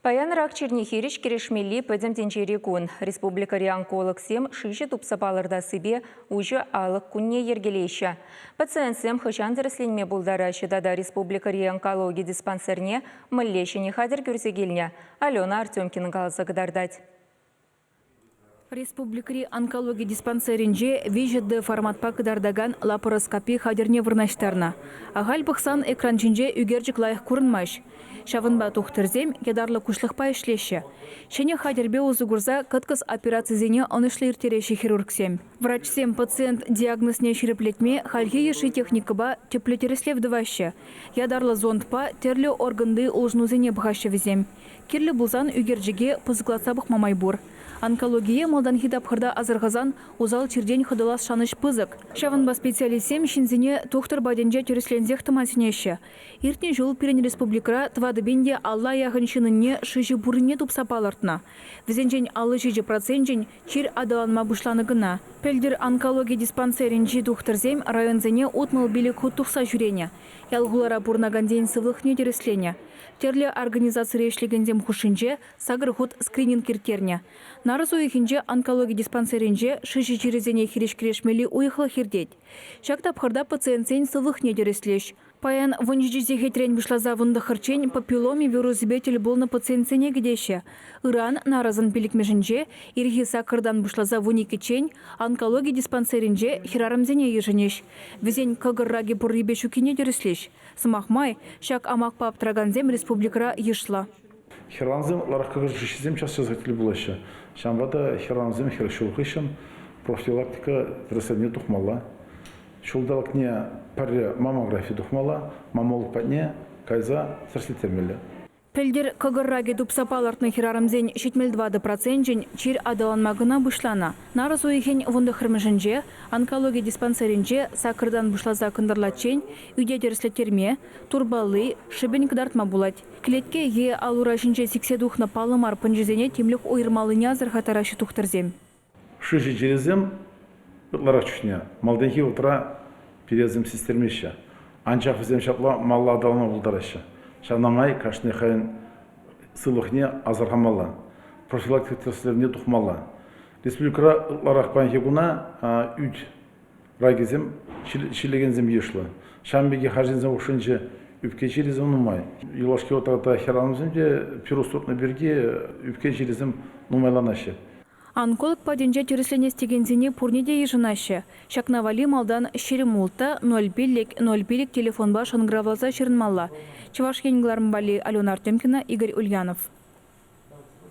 Паян рак чирне хирӗҫ кӗрешмелли пӗтӗм тӗнчери кун. Республикӑри онкологсем шыҫӑ тупса палӑртассипе уҫӑ алӑк кунне йӗркелеҫҫӗ. Пациентсем хӑҫан тӗрӗсленме пултараҫҫӗ тата республикӑри онкологи диспансерне мӗнле ҫӗнӗ хатӗр кӳрсе килнӗ? Алена Артемкина каласа кӑтартать. Республикӑри онкологи диспансерӗнче 3D форматпа кӑтартакан лапароскопи хатӗрне вырнаҫтарнӑ. Ахаль пӑхсан экран ҫинче ӳкерчӗк лайӑх курӑнмасть. Ҫавӑнпа тухтӑрсем ятарлӑ куҫлӑхпа ӗҫлеҫҫӗ. Ҫӗнӗ хатӗрпе усӑ курса кӑткӑс операцисене ӑнӑҫлӑ ирттереҫҫӗ хирургсем. Врачсем пациент диагнозне ҫирӗплетме хальхи йышши техникӑпа тӗплӗ тӗрӗслев тӑваҫҫӗ. Ятарлӑ зондпа тӗрлӗ органти улшӑнусене пӑхаҫҫӗ вӗсем. Кирлӗ пулсан ӳкерчӗке пысӑклатса пӑхма май пур. Онкологие малтанхи тапхӑрта асӑрхасан усал чиртен хӑтӑлас шанӑҫ пысӑк. Ҫавӑнпа специалистсем ҫынсене тухтӑр патӗнче тӗрӗсленсех тӑма сӗнеҫҫӗ. Иртнӗ ҫул пирӗн республикӑра 4 пин те 50 яхӑн ҫынӑнне шыҫӑ пуррине тупса палӑртнӑ. Вӗсенчен 57 проценчӗн чир аталанма пуҫланӑ кӑна. Пӗлтӗр онкологи диспансерӗнчи тухтӑрсем районсене 65 хут тухса ҫӳренӗ. Ял-хулара пурӑнакансен сывлӑхне тӗрӗсленӗ. Тӗрлӗ организацире ӗҫлекенсем хушшинче сакӑр хут скрининг ирттернӗ. Нарӑс уйӑхӗнче онкологи диспансерӗнче шыҫӑ чирӗсене хирӗҫ кӗрешмелли уйӑхлӑх иртет. Ҫак тапхӑрта пациентсен сывлӑхне тӗрӗслӗҫ. Паян 17 сехетрен пуҫласа 19-ччен папилломи вирусӗпе тӗл пулнӑ пациентсене кӗтеҫҫӗ. Ыран, нарӑсӑн пиллӗкмӗшӗнче, ирхи саккӑртан пуҫласа 12-ччен онкологи диспансерӗнче хӗрарӑмсене йышӑнӗҫ. Вӗсен кӑкӑр ракӗ пуррипе ҫуккине тӗрӗслӗҫ. Сӑмах май, ҫак амакпа аптӑракансем республикӑра йышлӑ. Хӗрарӑмсем ытларах кӑкӑр шыҫҫисем час-часах тӗл пулаҫҫӗ. Ҫавӑнпа та хӗрарӑмсем 40 ҫул хыҫҫӑн профилактика тӗрӗслевне тухмалла. Ҫулталӑкне пӗрре маммографи тухмалла, маммолог патне кайса тӗрӗслеттермелле. Пӗлтӗр кӑкӑр ракӗ тупса палӑртнӑ хӗрарӑмсен 74 проценчӗн чир аталанма кӑна пуҫланӑ. Нарӑс уйӑхӗн 19-мӗшӗнче онкологи диспансерӗнче саккӑртан пуҫласа кӑнтӑрлаччен ӳте тӗрӗслеттерме, турпалли, шӗпӗн кӑтартма пулать. Кӗлетке е ал-ура ҫинче сиксе тухнӑ паллӑ мар пӑнчӑсене тимлӗх уйӑрмаллине асӑрхаттараҫҫӗ тухтӑрсем. Шыҫӑ чирӗсем ытларах чухне малтанхи вӑхӑтра пиресем систермеҫҫӗ. Анчах вӗсем ҫапла малалла аталанма пултараҫҫӗ. Ҫавна май кашни хӑйӗн сывлӑхне асӑрхамалла, профилактика тӗрӗслевне тухмалла. Республикӑра ытларах паянхи куна ӳт ракӗсем чирлекенсем йышлӑ. Ҫавӑн пекех арҫынсем хушшинче ӳпке чирӗсем нумай. Юлашки вӑхӑтра та хӗрарӑмсем те пирус туртнӑ пирки ӳпке чирӗсем нумайланаҫҫӗ. Онколог патӗнче тӗрӗсленес текенсене пурне те йышӑнаҫҫӗ. Ҫакна валли малтан 26 05 05 телефонпа шӑнкӑравласа ҫырӑнмалла. Чӑваш Ен кӑларӑм валли Алена Артемкина, Игорь Ульянов.